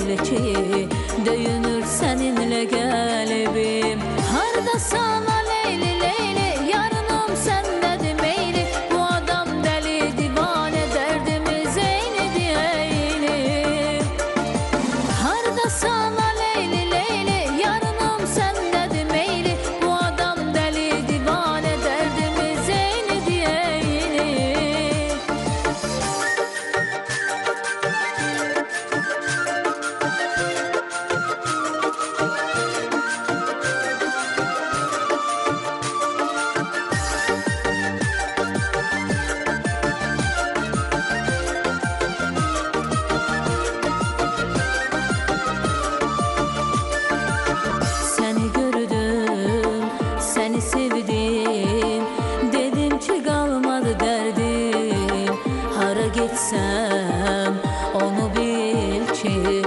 bil ki Döyünür seninle gelibim. Harda sana Leyli Leyli Yarınım sendedir meyli. Bu adam deli divane Derdimiz eyni eyni. Harda sana Leyli Leyli Yarınım sendedir meyli. Bu adam deli divane Derdimiz eyni eyni. Seni gördüm, seni sevdim. Dedim ki kalmadı derdim. Hara gitsem onu bil ki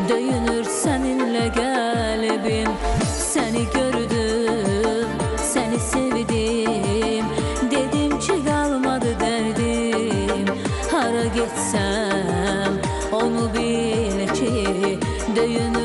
Döyünür seninle gelibim. Seni gördüm, seni sevdim. Dedim ki kalmadı derdim. Hara gitsem onu bil ki Döyünür.